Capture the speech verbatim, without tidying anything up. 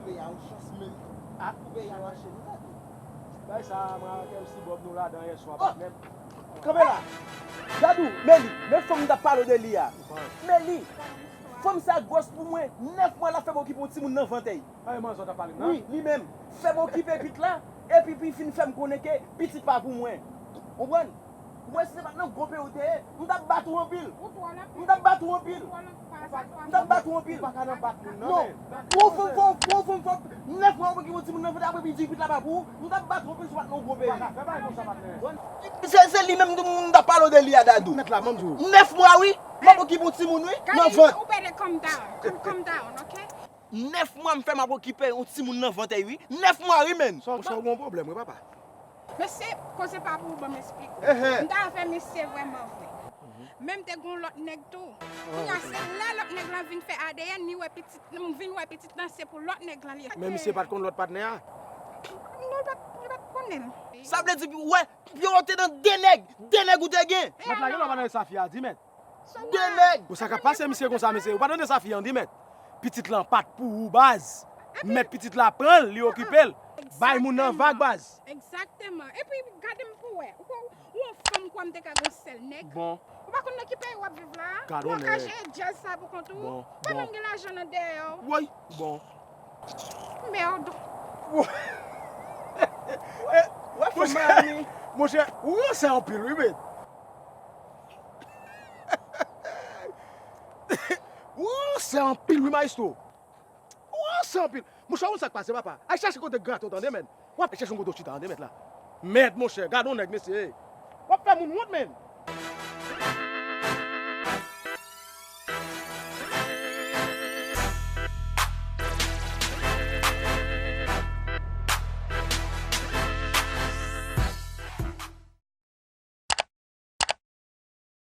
Peyi a yon chans, men pou peyi a mache, nou tande. Bay sa, mwen avèk M C Bob, nou ladan yè swa, patnè. Kanpe la. Dadou, men li, men fanm m t ap pale w de li a. Men li. Fanm sa gwòs pou mwen, nèf mwa l ap fè m okipe yon timoun nan vant, ey. Wi, li menm. Fè m okipe pit la, epi pi fin fè m konnen ke pitit pa pou mwen. Konprann? Mwen, si se pa t nan gwo peyi w te ye, m t ap bat ou anpil. M t ap bat ou anpil. M t ap bat ou anpil. Ou pa ka nan bat moun nan, non, men. Pou yon fanm, pou yon, pou yon fanm, pou nèf mwa ou gen yon timoun nan vant, apre pi di pit la pa pou ou, m t ap bat ou anpil si w pa t nan yon gwo peyi. Ou pa ka fè bagay konsa, patnè. Se, se li menm m t ap pale w de li a, Dadou. Mèt la, ban m di w. Nèf mwa, wi. M ap okipe yon timoun, wi, nan vant. You better calm down. Calm, calm down, okay? Nèf mwa m fè m ap okipe yon timoun nan vant, ey, wi. Nèf mwa, wi, menn. Sa, sa w gen yon pwoblèm, wi, papa. Mesye, koze pa pou ou, ban m esplike w. M t avè mesye vrèman vre. Men m te gon lòt nèg tou. Kounye a, se lè lòt nèg lan vin fè A D N, li wè pitit, m vin wè pitit lan, se pou lòt nèg lan li. Men misye pa t konn lòt patnè a? Non, li pa t, li pa t konnen l. Sa vle di, wè, yo te nan de nèg, de nèg ou te gen. Mèt la, gen lè w pa nan sa fi a di, mèt. De nèg. Bon, sa k ap pase, misye, konsa, mesye? Ou pa tande sa fi an di, mèt? Pitit lan pa t pou ou, baz. Mèt pitit la pran l, li okipe l. Bay moun nan vag, baz. Egzakteman. Epi, gade m pou wè. Ou, ou, ou yon fanm, kwa m te ka gon sèl nèg? Bon. Ou pa konn nan ki peyi w ap viv la? Gad on nèg. Ou an ka jere djaz sa pou kont ou? Bon, bon. Pa menm gen lajan nan dèyè w. Woy. Bon. Mèd. Wè fanm Miami. Monchè, ou ranse anpil, wi, men. Ou ranse anpil, wi, maestro. Ou ranse anpil. Monchè, ou sa k pase, papa? Al chache kote grate w, tande, men. W ap chache yon kote w chita, tande, mèt la. Mèd, monchè, gad on nèg, mesye. W ap fè moun wont, men.